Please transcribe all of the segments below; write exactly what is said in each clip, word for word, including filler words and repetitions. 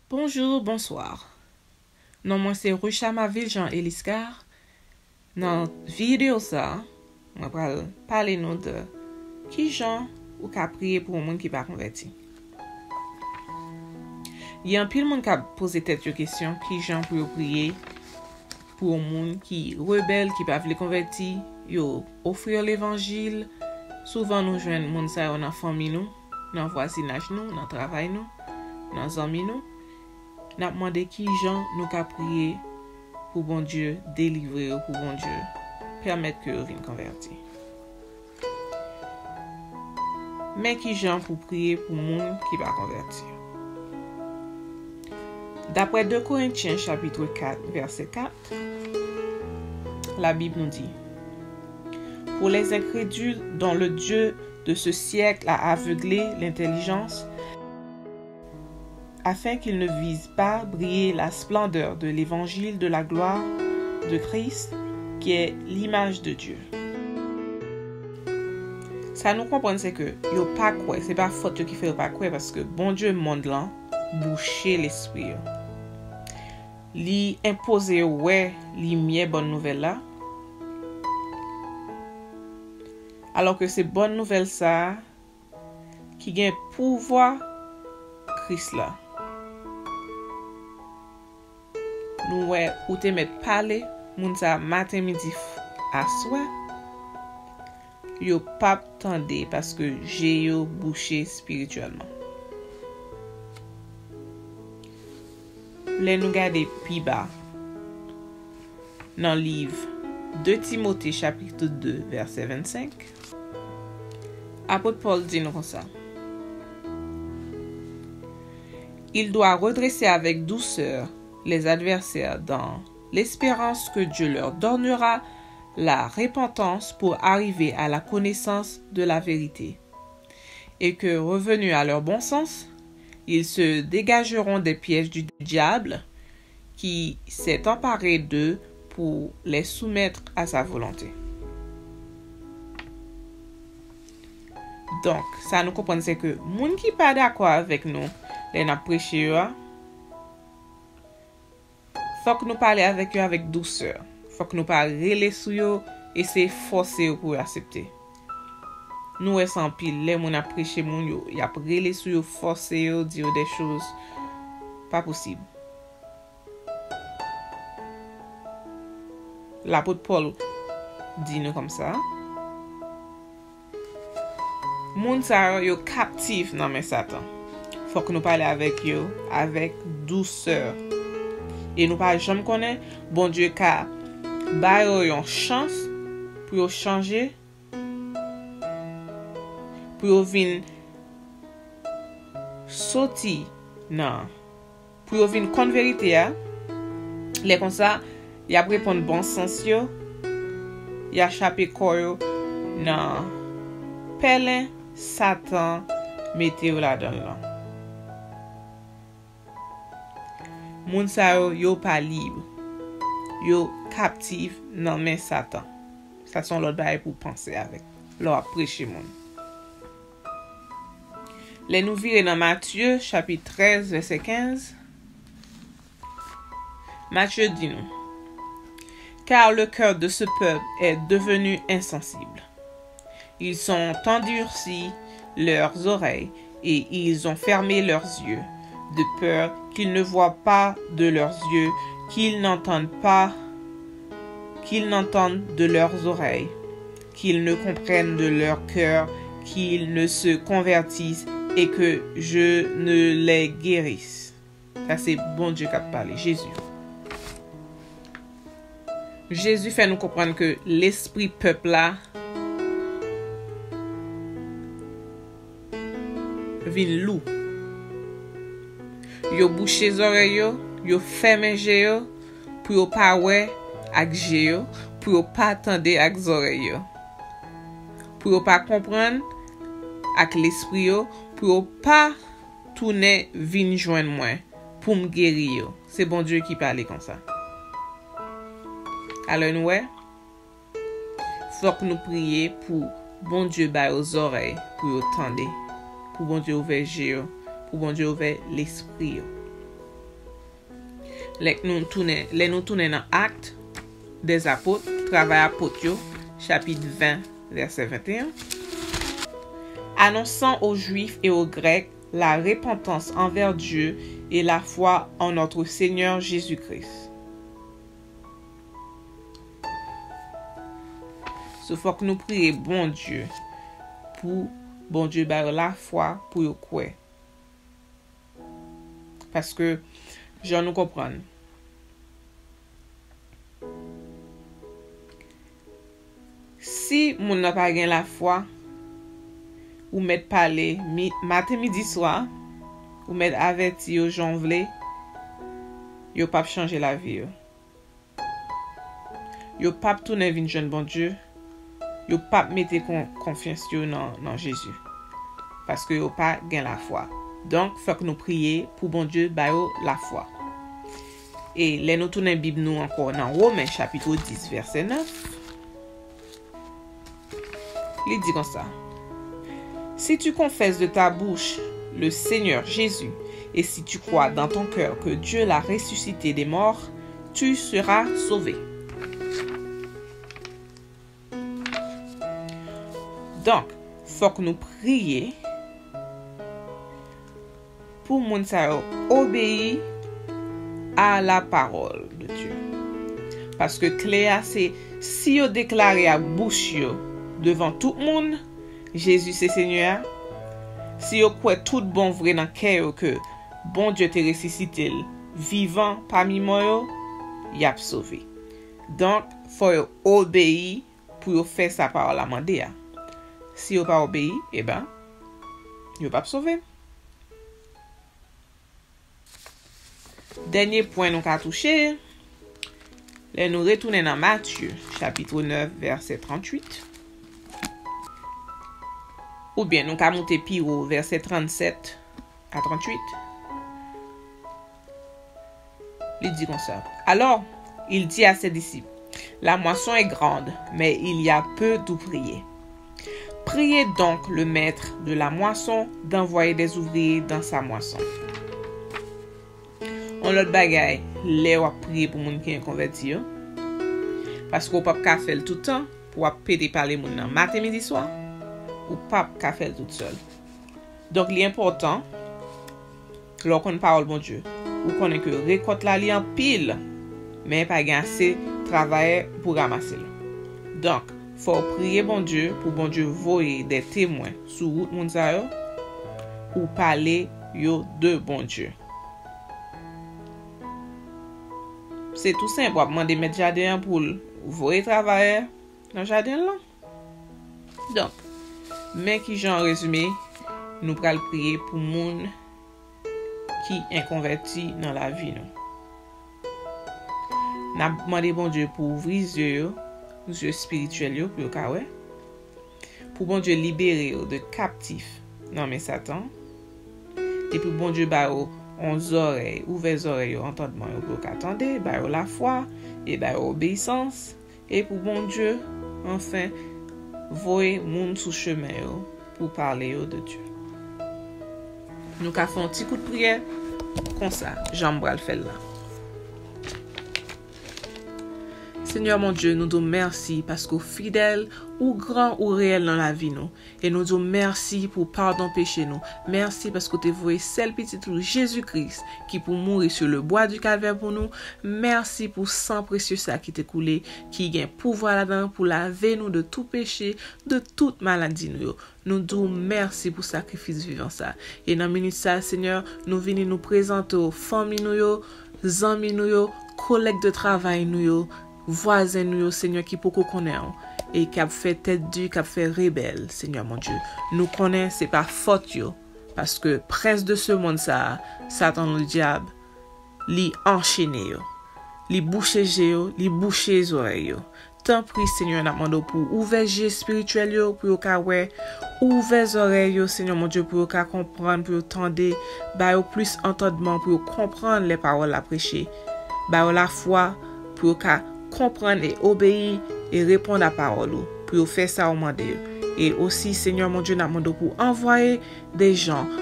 Bonjou, bonswa. Non mwen se Ruchama Viljean Eliscar. Nan videyo sa, mwen pral pale nou de kijan ou ka priye pou yon moun ki pa konvèti. Gen anpil moun k ap poze tèt yo kesyon kijan pou yo priye pou yon moun ki rebèl, ki pa vle konvèti, yo ofri yo levanjil. Souvan nou jwenn moun sa yo nan fanmi nou, nan vwazinaj nou, nan travay nou, nan zanmi nou. N ap mande kijan nou ka priye pou Bondye delivre yo, pou Bondye pèmèt ke yo vin konvèti. Men kijan pou priye pou moun ki pa konvèti. Daprè de Korentyen chapit kat vèsè kat, Labib nou di, pour les incrédules dont le Dieu de ce siècle a aveuglé l'intelligence, afin qu'ils ne visent pas briller la splendeur de l'évangile de la gloire de Christ, qui est l'image de Dieu. Sa nou konprann se ke yo pa kwè, se pa fòt yo ki fè yo pa kwè, paske Bondye mond lan bouche lespri yo. Li enpoze yo wè limyè bòn nouvèl la, alòske se bòn nouvèl sa a ki gen pouvwa Kris la. Nou wè ou te mèt pale moun sa a maten, midi, aswè, yo p ap tande paske je yo bouche espirityèlman. Lè nou gade pi ba nan liv de Timote chapit de vèsè vennsenk, apot Pòl di nou konsa, Il doit redresser avec douceur les adversaires dans l'espérance que Dieu leur donnera la repentance pour arriver à la connaissance de la vérité, et que, revenus à leur bon sens, ils se dégageront des pièges du diable qui s'est emparé d'eux pour les soumettre à sa volonté. Donk, sa nou konprann se ke moun ki pa dakò avèk nou lè n ap preche yo a, fòk nou pale avèk yo avèk dousè. Fòk nou pa rele sou yo, eseye fòse yo pou yo aksepte. Nou wè sa anpil, lè moun ap preche moun yo, y ap rele sou yo, fòse yo, di yo de choz pa posib. Lapot Pòl di nou konsa, moun sa yo, yo kaptif nan men Satan. Fòk nou pale avèk yo avèk dousè. E nou pa janm konnen, Bondye ka ba yo yon chans pou yo chanje, pou yo vin soti nan, pou yo vin konn verite a. Lè konsa, y ap reponn bon sans yo, y a chape kò yo nan pèlen Satan mete yo ladan l lan. Moun sa yo, yo pa lib. Yo kaptif nan men Satan. Sa se yon lòt bagay pou w panse avèk lè w ap preche moun. Lè nou vire nan Matye, chapit trèz, vèsè kenz, Matye di nou, Car le cœur de ce peuple est devenu insensible. Ils ont endurci leurs oreilles et ils ont fermé leurs yeux, de peur qu'ils ne voient pas de leurs yeux, qu'ils n'entendent pas, qu'ils n'entendent de leurs oreilles, qu'ils ne comprennent de leur cœur, qu'ils ne se convertissent et que je ne les guérisse. Sa se Bondye k ap pale, Jezi. Jezi fè nou konprann ke lespri pèp la vin lou. Yo bouche zòrèy yo, yo fèmen je yo, pou yo pa wè ak je yo, pou yo pa tande ak zòrèy yo, pou yo pa konprann ak lespri yo, pou yo pa tounen vin jwenn mwen pou m geri yo. Se Bondye ki pale konsa. Alò nou wè, fòk nou priye pou Bondye ba yo zòrèy pou yo tande, pou Bondye ouvè je yo, pou Bondye ouvè lespri yo. Lè nou tounen, lè nou tounen nan Actes des Apôtres, Travay Apot yo, chapit ven, vèsè venteyen. Annonçant aux Juifs et aux Grecs la repentance envers Dieu et la foi en notre Seigneur Jésus-Christ. So, fòk nou priye Bondye pou Bondye ba yo lafwa pou yo kwè. Paske, jan nou konprann, si moun nan pa gen lafwa, ou mèt pale mi-, maten, midi, swa, ou mèt avèti yo jan w vle, yo p ap chanje lavi yo. Yo p ap tounen vin jwenn Bondye. Yo p ap mete kon-, konfyans yo nan, nan Jezi. Paske yo pa gen lafwa. Donk, fòk nou priye pou Bondye ba yo lafwa. E lè nou tounen Bib nou ankò nan Women chapit dis, vèsè nèf, li di konsa: Si tu confesses de ta bouche le Seigneur Jésus, et si tu crois dans ton cœur que Dieu l'a ressuscité des morts, tu seras sauvé. Donk, fòk nou priye pou moun sa yo obeyi à la parole de Dieu. Paske kle a se, si yo deklare ak bouch yo devan tout moun, Jezi se Senyè a, si yo kwè tout bon vre nan kè yo ke Bondye te resisite l vivan pami mò yo, y ap sove. Donk, fò yo obeyi pou yo fè sa pawòl la mande a. Si yo pa obeyi, eben, yo p ap sove. Dènye pwen nou ka touche, lè nou retounen nan Matye, chapit nèf, vèsè tranntuit, oubyen nou ka moute pi wo, vèsè trannsèt a tranntuit. Li di konsa: Alors, il dit à ses disciples, la moisson est grande, mais il y a peu d'ouvriers. Priez donc le maître de la moisson d'envoyer des ouvriers dans sa moisson. Yon lòt bagay, lè w ap priye pou moun ki enkonvèti yo, paske w p ap ka fè l tout tan, pou w ap pede pale moun nan maten, midi, swa, ou p ap ka fè l tout sèl. Donk, li enpòtan, lè w konn pawòl Bondye, ou konnen ke rekòt la, li anpil, men pa gen ase travayè pou ranmase l. Donk, fò w priye Bondye pou Bondye voye de temwen sou wout moun sa yo, pou pale yo de Bondye. Se tou senp, w ap mande mèt jaden an pou l voye travayè nan jaden l lan. Donk, men kijan, an rezime, nou pral priye pou moun ki enkonvèti nan lavi nou. N ap mande Bondye pou ouvri zye yo, zye espirityèl yo, pou yo ka wè. Pou Bondye libere yo de kaptif nan men Satan. Epi Bondye ba yo yon zòrèy, ouvè zòrèy yo, antandman yo pou yo ka tande, ba yo lafwa, e ba yo obeyisans. E pou Bondye, anfen, voye moun sou chemen yo pou pale yo de Dye. Nou ka fè yon ti kout priyè konsa, jan m pral fè l la. Senyè Bondye, nou di w mèsi paske w fidèl, ou gran, ou reyèl nan lavi nou. E nou di w mèsi pou padon peche nou. Mèsi paske w te voye sèl pitit ou, Jezi Kris, ki pou mouri sur le bois du calvaire pou nou. Mèsi pou san presye sa ki te koule, ki gen pouvwa ladan l pou lave nou de tout peche, de tout maladi nou yo. Nou di w mèsi pou sakrifis vivan sa. E nan minit sa, Senyè, nou vini nou prezante w fanmi nou yo, zanmi nou yo, kolèg de travay nou yo, vwazen nou yo, Senyè, ki poko konnen w e k ap fè tèt di, k ap fè rebèl, Senyè Bondye. Nou konnen se pa fòt yo, paske prens de se monn sa a, Satan Ledyab, li anchene yo. Li bouche je yo, li bouche zòrèy yo. Tanpri, Senyè, n ap mande w pou w ouvè je espirityèl yo, pou yo ka wè. Ouvè zòrèy yo, Senyè Bondye, pou yo ka konprann, pou yo tande. Ba yo plis antandman, pou yo konprann lè pawòl la preche. Ba yo lafwa, pou yo ka konprann e obeyi e reponn a pawòl ou, pou yo fè sa ou mande yo. E osi, Senyè Bondye, n ap mande w pou w anvwaye de jan,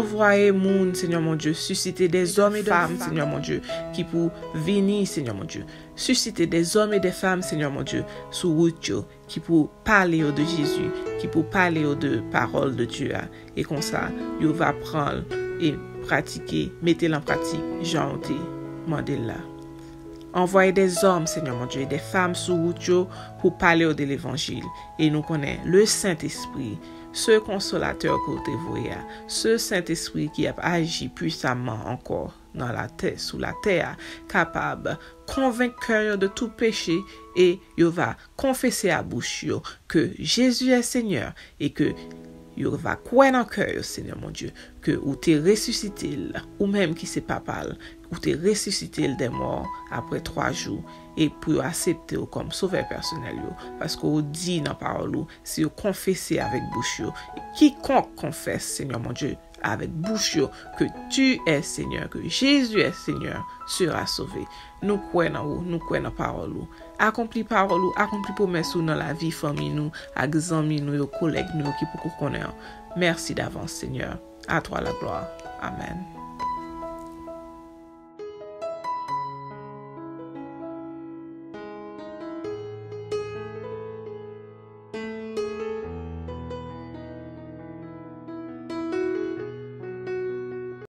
Voye moun, Senyè mon Dye, sisite de zòm e de fanm, Senyè mon Dye, ki pou vini, Senyè mon Dye. Sisite de zòm e de fanm, Senyè mon Dye, sou wout yo, ki pou pale yo de Jezi, ki pou pale yo de pawòl de Dye a. E konsa, yo va pran l e pratike, mete l an pratik, jan w te mande l la. Anvoye de zòm, Senyè mon Dye, e de fanm sou wout yo pou pale yo de levanjil. E nou konnen, le Sentespri, se konsolatè ke w te voye a, se Sentespri ki ap aji pwisaman ankò nan latè, sou latè a, kapab konvenk kè yo de tout peche e yo va konfese a bouch yo ke Jezi è Senyè e ke yo va kwè nan kè yo, Senyè mon Dye, ke ou te resisite l, ou menm ki se papa l, ou te resisite l dè mò apre twa jou, e pou yo aksepte w kòm sovè pèsonèl yo, paske ou di nan pawòl ou, si yo konfese avèk bouch yo, kikonk konfès, Senyè mon Dye, avèk bouch yo, ke tu es Seigneur, ke Jésus est Seigneur, sera sauvé. Nou kwè nan ou, nou kwè nan pawòl ou. Akonpli pawòl ou, akonpli pwomès ou nan lavi fanmi nou, ak zanmi nou yo, kolèg nou yo ki poko konnen an. Mèsi davans, Senyè. A twa la glwa. Amèn.